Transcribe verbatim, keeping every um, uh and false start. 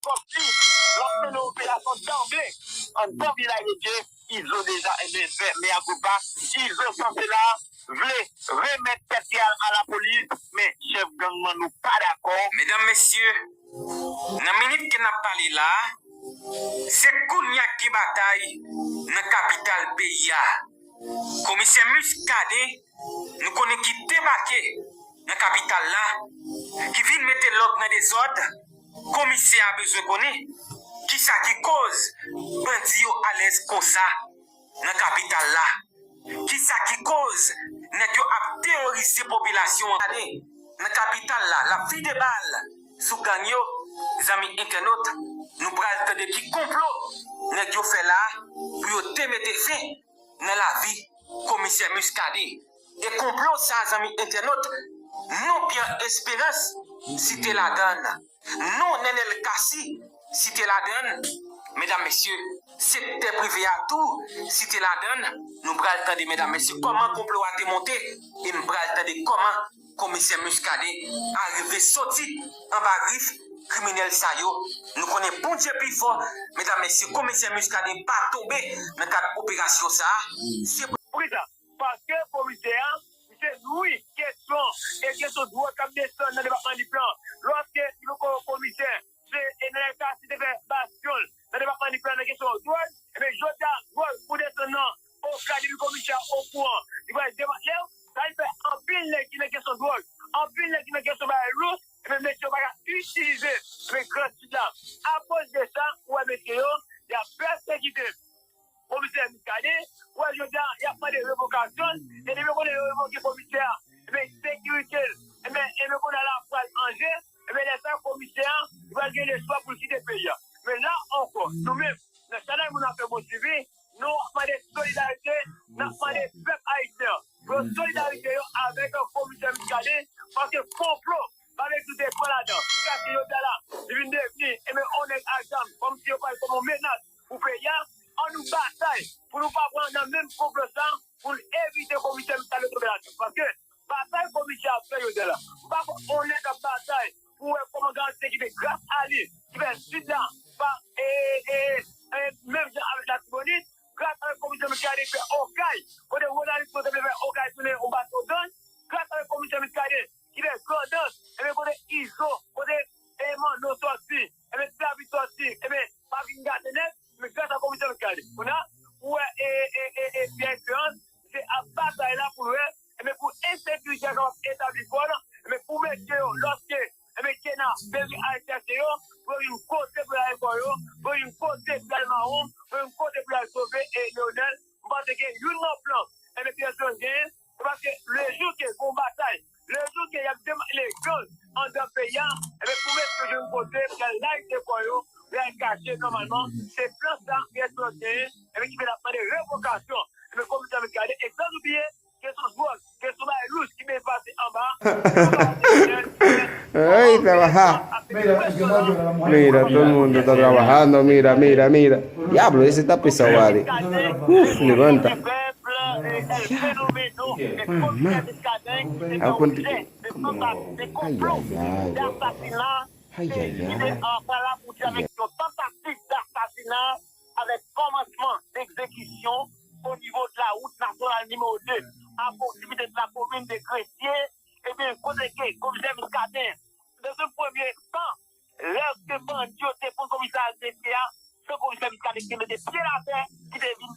kòmsi l ap mennen operasyon danble anndan vilaj de Dye. Izo deja, ebyen, fè mea culpa. Izo sanse la vle remèt tèt li a a lapolis, men chèf gang nan nou pa dakò. Medam, mesye, nan minit ke n ap pale la a, se kounye a k gen batay nan kapital peyi a. Komisè Muscadin, nou konnen, ki debake nan kapital la, ki vin mete lòd nan dezòd, komisè a bezwen konnen kisa ki koz bandi yo alèz konsa nan kapital la. Kisa ki koz nèg yo ap teworize popilasyon an? Gade, nan kapital la, l ap vide bal sou gang yo. Zanmi entènot, nou pral tande ki konplo nèg yo fè la pou yo te mete fen nan lavi komisè Muscadin. E konplo sa, zanmi entènot, non Pierre Espérance site ladan l, non Nenel Cassy site ladan l, medam, mesye, sektè prive a tou site ladan l. Nou pral tande, medam, mesye, kòman konplo a te monte, e n pral tande kòman komisè Muscadin arive soti anba grif kriminèl sa yo. Nou konnen Bondye pi fò, medam, mesye, komisè Muscadin pa tonbe nan kad operasyon sa a. Se Poukisa? Paske komisè a, misye nouri kesyon, e kesyon dwòg k ap desann nan depatman Nip lan. Lòske li poko komisè, se Enel Cassy te fè bastyon l nan depatman Nip lan nan kesyon dwòg, ebyen, jodi a, dwòg pou desann nan Okay, depi komisè a okouran, li pral demantle yo. Sa vin fè anpil nèg ki nan kesyon dwòg, anpil nèg ki nan kesyon bagay lous, ebyen, mesye yo pa ka itilize, ebyen, Gran Sid la. Akoz de sa, ou wè mesye yo, y ap pèsekite komisè Muscadin, ou wè jodi a, y ap mande revokasyon l, e depi yo konnen yo revoke komisè a, ebyen, sekirite l, ebyen, ebyen, kounye a la pral an je, ebyen, lè sa, komisè a, li pral gen lespwa pou l kite peyi a. Men la ankò, nou menm, nan Chanèl Moun Afè Bon Swivi, nou ap mande solidarite, n ap mande pèp ayisyen an pou yo solidarite yo avèk komisè Muscadin, paske konplo pa vle tout pran ladan. Sa ki jodi a la, li vin devni, ebyen, yon nèg ak zam, kòmsi yo pral kòm yon menas pou peyi a. Ann nou batay pou nou pa pran nan menm konplo sa, pou n evite komisè Muscadin tonbe ladan. Paske batay komisè ap fè jodi a la, m pa konn yon nèg ap batay pou wè kòman Gran Sid kite gras a li, ki fè Sid la pa, e, e, e, menm jan avèk Latibonit, gras avèk komisè Muscadin fè Okay, kote Ronald Lisco te vle fè Okay tounen yon baton gang, gras avèk komisè Muscadin ki fè Grandans, ebyen, kote Izo, kote, e, Manno sòti, ebyen, David sòti, ebyen, pa vin gate nèg, men gras a komisè Muscadin. Kounye a, ou wè, e, e, e, e, Pierre Espérance, se ap batay la pou l wè, ebyen, pou ensekirite a kapab etabli kò l, ebyen, pou mesye yo, lòske, ebyen, Kena bezwen al chèche yo, pou yo vin kote pou y al kò yo, pou yo vin kote pou y al mawon, pou yo vin kote pou y al sove, e, Leonel. M panse ke youn nan plan, ebyen, Pierre Espérance genyen, se paske lejou ke gon batay, lejou ke y ap demantle gang anndan peyi a, ebyen, pou mesye yo jwenn kote pou y al lage kò yo, pou y al kache nòmalman. Se plan sa Pierre Espérance genyen, ebyen, ki fè l ap mande revokasyon, ebyen, komisè Muscadin, e san oubliye kesyon dwòg, kesyon bagay lous ki byen pase anba. Hey, trabaja. Mira, todo el mundo está trabajando, mira, mira, mira. Diablo, ese está pesado, vale. Uf, levanta. Ama. Ay, ay, ay. Ay, ay, ay. Avèk kòmansman egzekisyon o nivo de la wout nasyonal nimewo de, a pwokirimite de la komin de Gresye, ebyen, kote ke komisè Muscadin, nan yon premye tan, lèske bandi yo te pran komisarya Gresye a, se komisè Muscadin ki te mete pye l atè, ki te vin